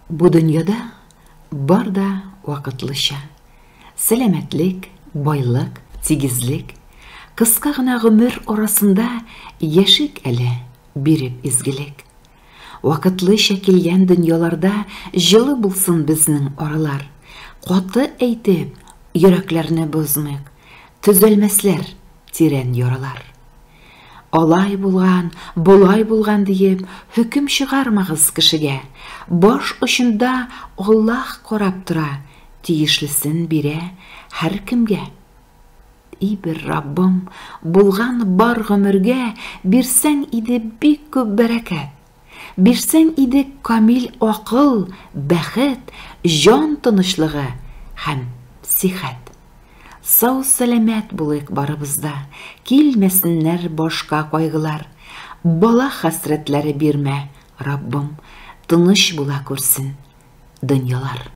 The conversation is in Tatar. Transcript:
Бу дөньяда бар да вакытлыча. Сәламәтлек, байлык, тигезлек. Кыска гына гомер арасында яшик әле, биреп изгелек. Вакытлыча килгән дөньяларда җылы булсын безнең аралар. Каты әйтеп, йөрәкләрне бозмыйк, төзәлмәсләр тирән яралар. Алай булган, болай булган диеп, хөкем чыгармагыз кешегә. Баш очында Аллаһ карап тора, тиешлесен бирә һәркемгә. И бер Раббым, булган бар гомергә бирсәң иде бик күп бәрәкәт. Бирсәң иде камил акыл, бәхет, җан тынычлыгы һәм сихәт. Сау-сәламәт булыйк барыбыз да, килмәсеннәр башка кайгылар. Бала хәсрәтләре бирмә, Раббым, тыныч була күрсен дөньялар.